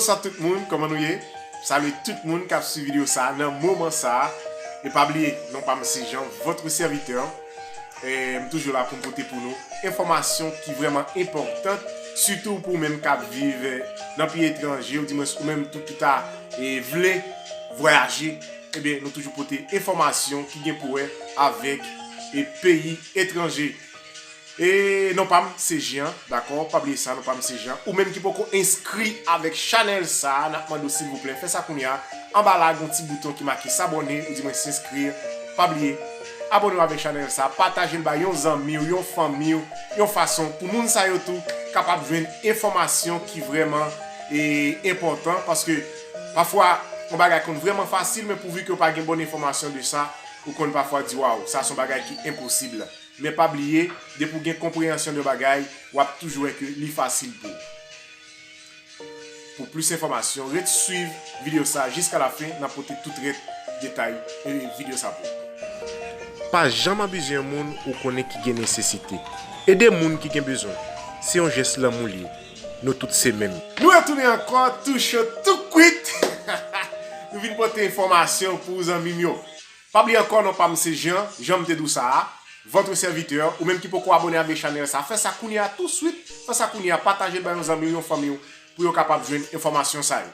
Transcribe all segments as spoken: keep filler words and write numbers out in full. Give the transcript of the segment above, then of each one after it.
Bonswa tout moun, kòman nou ye? Salye tout moun k ap swiv videyo sa a nan moman sa a. E pa bliye, non pa m se Jean, votre serviteur. E m toujou la pou m pote pou nou enfòmasyon ki vrèman enpòtan, sitou pou ou menm k ap viv nan peyi etranje, oudimwens ou menm tou ki ta e, vle vwayaje. Ebyen, nou toujou pote enfòmasyon ki gen pou wè avèk e, peyi etranje. E non pa m se Jean, dakò? Pa bliye sa, non pa m se Jean. Ou menm ki poko enskri avèk chanèl sa a, n ap mande w silvouplè, fè sa kounye a. Anba la, gen yon ti bouton ki make s'abonner, oudimwens s'inscrire. Pa bliye, abòne w avèk chanèl sa a, pataje l bay yon zanmi w, yon fanmi w, yon fason pou moun sa yo tou kapab jwenn enfòmasyon ki vrèman e, enpòtan, paske pafwa yon bagay konn vrèman fasil, men pouvi ke w pa gen bòn enfòmasyon de sa, ou konn pafwa di, waw, sa se yon bagay ki enposib. Men pa bliye, depi w gen konpreyansyon de bagay, w ap toujou wè ke li fasil pou ou. Pou plis enfòmasyon, ret swiv videyo sa a jiska lafen, n ap pote tout rèt detay e, videyo sa a pou ou. Pa janm abize yon moun ou konnen ki gen nesesite. Ede moun ki gen bezwen. Se yon jès lanmou l ye. Nou tout se menm. Nou retounen ankò, tou cho, tou kwit. Nou vin pote enfòmasyon pou zanmi m yo. Pa bliye ankò, non pa m se Jean, jan m te di w sa a, votre serviteur, ou menm ki poko abòne avèk chanèl sa, fè sa kounye a touswit, fè sa kounye a, pataje l bay yon zanmi w, yon fanmi w, pou yo kapab jwenn enfòmasyon sa yo.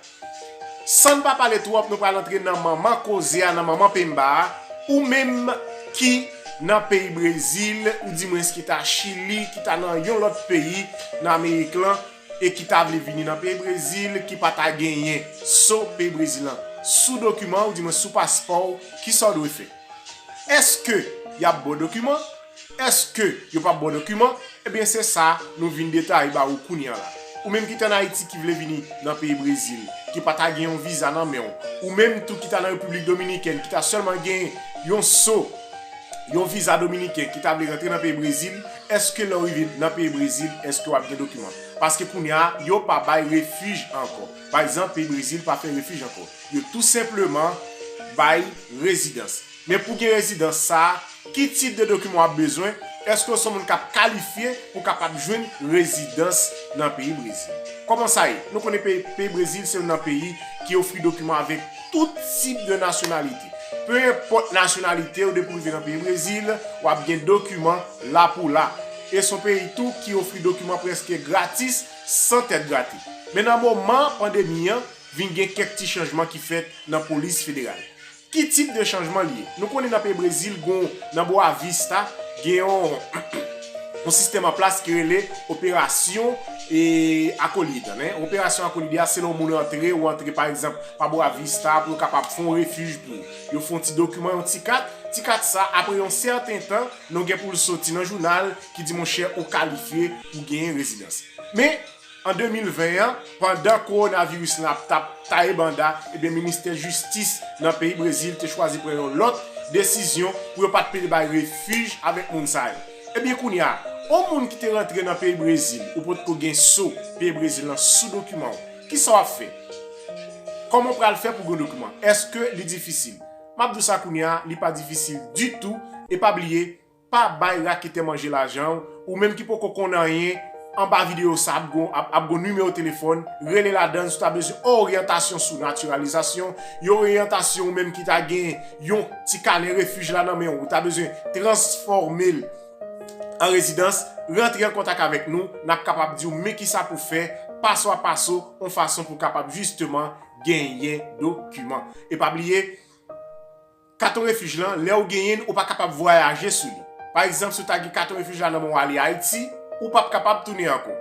San n pa pale twòp, nou pral antre nan manman koze a, nan manman penba a, ou menm ki nan peyi Brezil, oudimwens ki ta Chili, ki ta nan yon lòt peyi nan Amerik lan, e ki ta vle vini nan peyi Brezil, ki pa ta genyen so peyi Brezil lan sou dokiman, oudimwens sou paspò w, kisa w dwe fè? Èske y ap ba w dokiman? Èske yo p ap ba w dokiman? Ebyen, se sa nou vin detaye ba ou kounye a la. Ou menm ki t ann Ayiti ki vle vini nan peyi Brezil, ki pa ta gen yon viza nan men w, ou menm tou ki ta nan Repiblik Dominikèn, ki ta sèlman gen yon so, yon viza dominiken, ki ta vle rantre nan peyi Brezil, èske lè w rive nan peyi Brezil, èske w ap gen dokiman? Paske kounye a, yo pa bay refij ankò. Pa egzanp, peyi Brezil pa fè refij ankò. Yo tou senpleman bay rezidans. Men pou gen rezidans sa a, ki tip de dokiman w ap bezwen? Èske w se yon moun k ap kalifye pou w kapab jwenn rezidans nan peyi Brezil? Kòman sa ye? Nou konnen peyi, peyi Brezil se youn nan peyi ki ofri dokiman avèk tout tip de nasyonalite. Pe enpòt nasyonalite w, depi w rive nan peyi Brezil, w ap gen dokiman la pou la. E se yon peyi tou ki ofri dokiman prèske gratis, san tèt grate. Men nan moman pandemi an, vin gen kèk ti chanjman ki fèt nan polis federal. Ki tip de chanjman li ye? Nou konnen nan peyi Brezil, gon, nan Boa Vista, gen yon, yon sistèm an plas ki rele operasyon e akolide. Men operasyon akolide a, se lè yon moun rantre, ou rantre pa egzanp pa Boa Vista, pou yo kapab fè yon refij pou ou. Yo fè yon ti dokiman, yon ti kat. Ti kat sa, apre yon sèten tan, nou gen pou l soti nan jounal ki di, monchè, ou kalifye pou genyen rezidans. Men, an de mil ven an, pandan kowonaviris lan ap t ap taye banda, ebyen, ministè jistis nan peyi Brezil te chwazi pran yon lòt desizyon pou yo pa t pede bay refij avèk moun sa yo. Ebyen, kounye a, yon moun ki te rantre nan peyi Brezil, ou potko gen so peyi Brezil lan sou dokiman w, kisa w ap fè? Kòman w pral fè pou gen dokiman? Èske li difisil? M ap di w sa kounye a, li pa difisil ditou, e pa bliye, pa bay raketè manje lajan w, ou menm ki poko konn anyen, anba videyo sa ap gon, ap, ap gon nimewo telefòn, rele ladan si w ta bezwen oryantasyon sou natiralizasyon, yon oryantasyon ou menm ki ta gen yon ti kanè refij la nan men w, ou ta bezwen transfòme l an rezidans, rantre an kontak avèk nou, n ap kapab di w men kisa pou fè, paso a paso, yon fason pou w kapab jisteman genyen dokiman. E pa bliye, katon refij lan, lè w genyen l, ou pa kapab vwayaje sou li. Pa egzanp, si w ta gen katon refij la nan men w ale Ayiti, ou p ap kapab tounen ankò.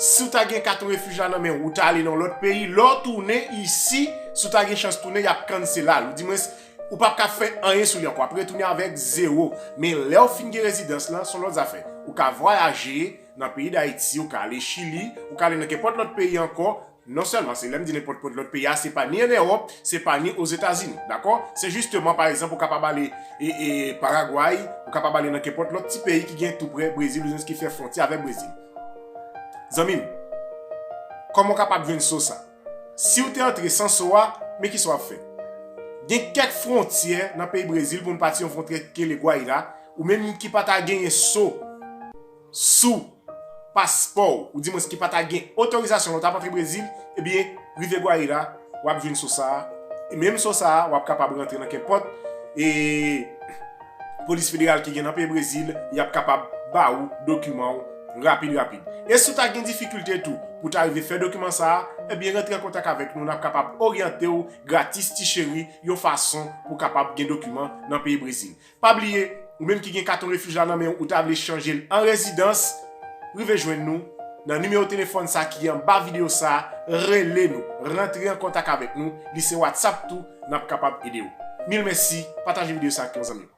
Si w ta gen katon refij la nan men w, ou ta ale nan lòt peyi, lè w tounen isi, si w ta gen chans tounen, y ap kansela l. Oudimwens, ou p ap ka fè anyen sou li ankò. W ap retounen avèk zewo. Men lè w fin gen rezidans lan, se yon lòt zafè. Ou ka vwayaje nan peyi Dayiti, ou ka ale Chili, ou ka ale nan kenpòt lòt peyi ankò. Non sèlman, se lè m di nenpòt lòt peyi a, se pa ni ann Ewòp, se pa ni Ozetazini, dakò? Se jisteman, pa egzanp, ou kapab ale e, e, Paragway, ou kapab ale nan kenpòt lòt ti peyi ki gen tou prè Brezil, oubyen ki fè fwontyè avèk Brezil. Zanmi m, kòman w kapab jwenn so sa? Si w te antre san so a, men kisa w ap fè? Gen kèk fwontyè nan peyi Brezil, pou n pati yon fwontyè ki rele Guaíra, ou menm ki pa ta genyen so sou paspò w, oudimwens ki pa ta gen otorizasyon lè w t ap antre Brezil, ebyen, rive Guaíra, w ap jwenn Sosa a. E menm Sosa a, w ap kapab rantre nan kenpòt e polis federal ki gen nan peyi Brezil, y ap kapab ba ou dokiman w rapid rapid. E si w ta gen difikilte tou pou w ta rive fè dokiman sa a, ebyen rantre an kontak avèk nou, n ap kapab oryante w gratis ti cheri yon fason pou w kapab gen dokiman nan peyi Brezil. Pa bliye, ou menm ki gen katon refij la nan men w, ou ta vle chanje l an rezidans, rive jwenn nou nan nimewo telefòn sa ki anba videyo sa, rele nou, rantre an kontak avèk nou, li se WhatsApp tou, n ap kapab ede w. Mil mèsi, pataje videyo sa ak yon zanmi w.